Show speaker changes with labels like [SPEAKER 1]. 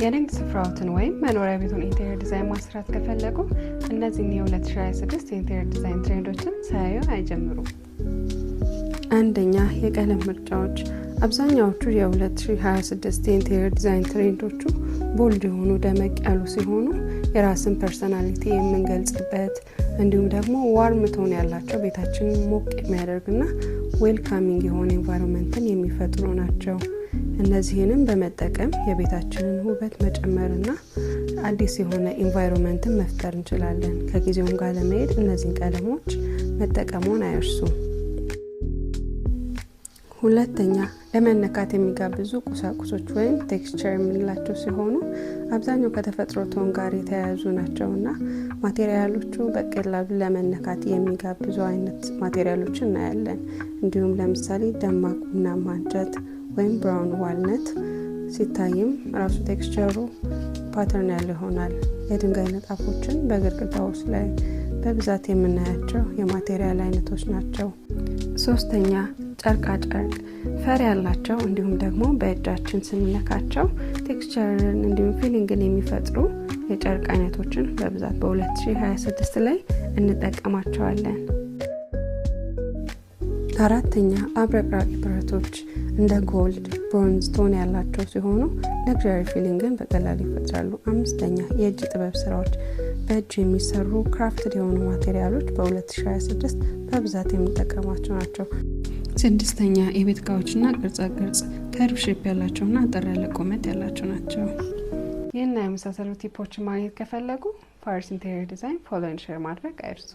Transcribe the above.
[SPEAKER 1] የንግድ ስፍራዎትን ወይም መኖሪያ ቤቱን interior design ማስራት ከፈለጉ እነዚህን የ2026 የ interior design trend ኦችን ሳያዩ አይጀምሩም። አንደኛ፣ የቀለም ምርጫዎች። አብዛኛዎቹ የ2026 የ interior design trend ኦቹ bold የሆኑ፣ ደመቅ ያሉ ሲሆኑ የራስን personality የምንገልጽበት እንዲሁም ደግሞ warm tone ያላቸው፣ ቤታችንን ሞቅ የሚያደርግና welcoming የሆነ environment ን የሚፈጥሩ ናቸው። እነዚህንም በመጠቀም የቤታችንን ውበት መጨመርና አዲስ የሆነ environment ን መፍጠር እንችላለን። ከጊዜውም ጋር ለመሄድ እነዚህን ቀለሞች መጠቀሙን አይርሱ። ሁለተኛ፣ ለመነካት የሚጋብዙ ቁሳቁሶች ወይም texture የምንላቸው ሲሆኑ አብዛኛው ከተፈጥሮ tone ጋር የተያያዙ ናቸው እና material ኦቹ በቀላሉ ለመነካት የሚጋብዙ አይነት material ኦችን እናያለን። እንዲሁም ለምሳሌ ደማቅ ቡናማ እንጨት ወይም brown walnut ሲታይም ራሱ texture ኡ pattern ያለው ይሆናል። የድንጋይ ንጣፎችን በግድግዳዎች ላይ በብዛት የምናያቸው የ material አይነቶች ናቸው። ሶስተኛ፣ ጨርቃ ጨርቅ። ፈር ያላቸው እንዲሁም ደግሞ በእጃችን ስንነካቸው texture ን እንዲሁም feeling ን የሚፈጥሩ የጨርቅ አይነቶችን በብዛት በ2026 ላይ እንጠቀማቸዋለን። አራተኛ፣ አብረቅራቂ ብረቶች እንደ gold፣ bronze tone ያላቸው ሲሆኑ luxury feeling ን በቀላሉ ይፈጥራሉ። አምስተኛ፣ የእጅ ጥበብ ስራዎች። በእጅ የሚሰሩ crafted የሆኑ material ኦች በ2026 በብዛት የምንጠቀማቸው ናቸው። ስድስተኛ፣ የቤት እቃዎችና ቅርጻ ቅርጽ curve shape ያላቸውና አጠር ያለ ቁመት ያላቸው ናቸው። ይህና የመሳሰሉ tip ኦችን ማግኘት ከፈለጉ ፋርስ Interior Design follow፣ share ማድረግ አይርሱ።